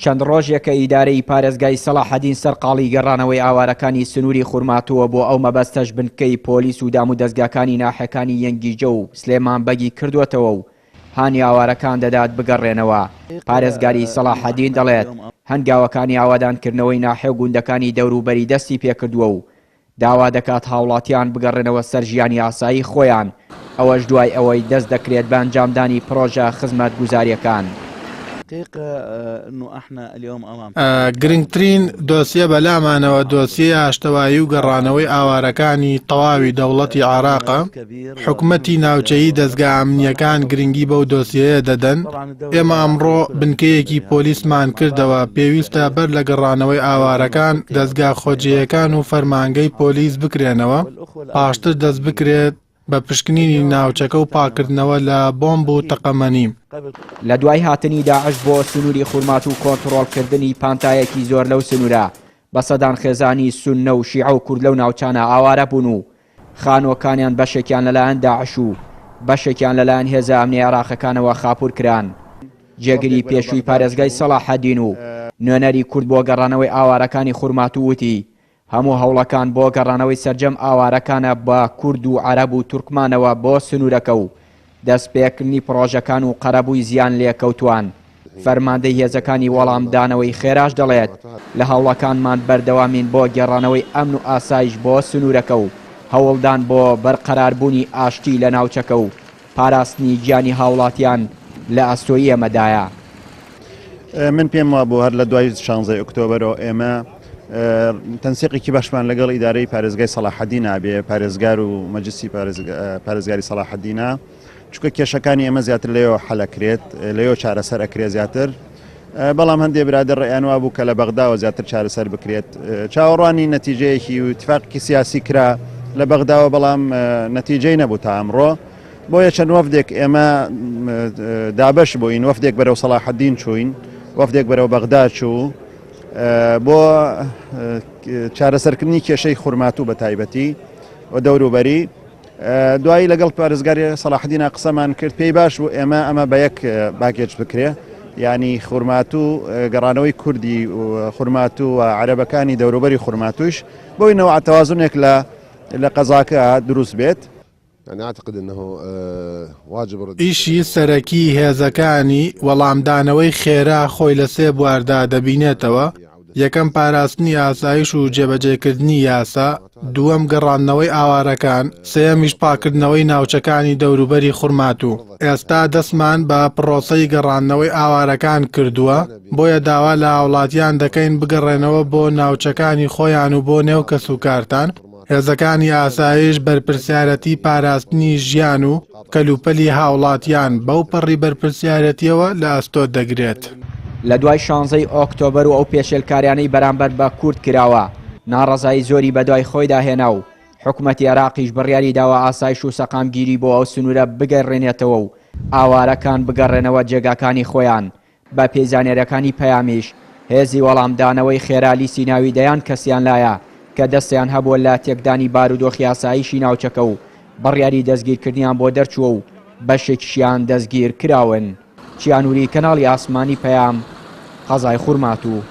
چەند ڕۆژێکە ئیدارەی پارێزگای سەڵاحەدین سەرقاڵی گەڕانەوەی ئاوارەکانی سنووری خورماتووە بۆ ئەو مەبەستەش بنکەی پۆلیس و دامودەزگاکانی ناحیەکانی یەنگیجە و سلێمان بەگی کردووەتەوە و هانی ئاوارەکان دەدات بگەڕێنەوە. پارێزگاری سەڵاحەدین دەڵێت، هەنگاوەکانی ئاوادانکردنەوەی ناحیە و گوندەکانی دەوروبەری دەستی پێکردووە و داوا دەکات هاوڵاتیان بگەڕێنەوە سەر ژیانی ئاسایی خۆیان، ئەوەش دوای ئەوەی دەست دەکرێت بە ئەنجامدانی پڕۆژە خزمەتگوزارییەکان. گرنگترین دۆسیە بەلامانەوە دۆسیەی ئاشتەوایی و گەڕانەوەی ئاوارەکانی تەواوی دەوڵەتی عێراقە، حکومەتی ناوچەیی دەزگا ئەمنییەکان گرنگی بەو دۆسیەیە دەدەن، ئێمە ئەمڕۆ بنکەیەکی پۆلیسمان کردەوە، پێویستە بەر لە گەڕانەوەی ئاوارەکان دەزگا خۆجێیەکان و فەرمانگەی پۆلیس بکرێنەوە، پاشتر دەستبکرێت بە پشکنینی ناوچەکە و پاککردنەوە لە بۆمب و تەقەمەنی. لە دوای هاتنی داعش بۆ سنووری خورماتوو و کۆنتڕۆڵکردنی پانتایەکی زۆر لەو سنوورە، بە سەدان خێزانی سوننە و شیعە و کورد لەو ناوچانە ئاوارە بوون و خانووەکانیان بەشێکیان لەلایەن داعش و بەشێکیان لەلایەن هێزە ئەمنییە عێراقیەکانەوە خاپوور کران. جێگری پێشووی پارێزگای سەڵاحەدین و نوێنەری کورد بۆ گەڕانەوەی ئاوارەکانی خورماتوو وتی، هەموو هەوڵەکان بۆ گەڕانەوەی سەرجەم ئاوارەکانە بە کورد و عەرەب و تورکمانەوە بۆ سنوورەکە و دەستپێکردنی پڕۆژەکان و قەرەبووی زیانلێکەوتووان. فەرماندەی هێزەکانی وەڵامدانەوەی خێراش دەڵێت، لە هەوڵەکانمان بەردەوامین بۆ گێڕانەوەی ئەمن و ئاسایش بۆ سنوورەکە و هەوڵدان بۆ بەرقەراربوونی ئاشتی لە ناوچەکە و پاراستنی گیانی هاوڵاتیان لە ئەستۆی ئێمەدایە. من پێم وابوو هەر لە دوای شانزەی ئۆکتۆبەرەوە ئێمە تەنسیقێکی باشمان لەگەڵ ئیدارەی پارێزگای سەڵاحەدینا بێ پارێزگار و مەجلسی پارێزگاری سەڵاحەدینا چونکە کێشەکانی ئێمە زیاتر لەوێوە حەلەکرێت لەوێوە چارەسەر ئەکرێت زیاتر بەڵام هەندێ برادەر ڕێیان وابوو کە لە بەغداوە زیاتر چارەسەر بکرێت چاوەڕوانی نەتیجەیەکی و اتفاقێکی سیاسی کرا لە بەغداوە بەڵام نەتیجەی نەبوو تا ئەمڕۆ بۆیە چەند وەفدێک ئێمە دابەش بووین وەفدێک بەرەو سەڵاحەدین چوین وەفدێک بەرەو بەغدا چوو بۆ چارەسەرکردنی کێشەی خورماتوو بە تایبەتی و دەوروبەری دوایی لەگەڵ پارێزگاری سەڵاحدینا قسەمان کرد پێی باش بوو ئێمە ئەمە بە یەک باکێج بکرێ ینی خورماتوو گەڕانەوەی کوردی خورماتوو و عەرەبەکانی دەوروبەری خورماتوش بۆی نەوە تەوازنێک لە لە قەزاکە دروست بێت. ئیشی سەرەکی هێزەکانی وەڵامدانەوەی خێرا خۆی لە سێ بواردا دەبینێتەوە، یەکەم پاراستنی ئاسایش و جێبەجێکردنی یاسا، دووەم گەڕاندنەوەی ئاوارەکان، سێیەمیش پاککردنەوەی ناوچەکانی دەوروبەری خورماتوو. ئێستا دەستمان بە پڕۆسەی گەڕاندنەوەی ئاوارەکان کردووە، بۆیە داوا لە هاوڵاتیان دەکەین بگەڕێنەوە بۆ ناوچەکانی خۆیان و بۆ نێو کەسوکارتان. هێزەکانی ئاسایش بەرپرسیارەتی پاراستنی ژیان و کەلوپەلی هاوڵاتیان بەو پەڕی بەرپرسیارەتیەوە لە ئەستۆ دەگرێت. لە دوای شانزەی ئۆکتۆبەر و ئەو پێشێلکاریانەی بەرامبەر بە کورد کراوە، ناڕەزایی زۆری بەدوای خۆیدا هێنا و حکومەتی عێراقیش بڕیاری داوە ئاسایش و سەقامگیری بۆ ئەو سنوورە بگەڕێنێتەوە و ئاوارەکان بگەڕێنەوە جێگاکانی خۆیان بە پێی زانیاریەکانی پەیامیش، هێزی وەڵامدانەوەی خێرا لیستی ناوی دەیان کەسیان لایە کە دەستیان هەبووە لە تێکدانی بارودۆخی ئاسایشی ناوچەکە و بڕیاری دەستگیرکردنیان بۆ دەرچووە و بەشێکیشیان دەستگیرکراون. چیانوری کەناڵی ئاسمانی پەیام، قەزای خورماتوو.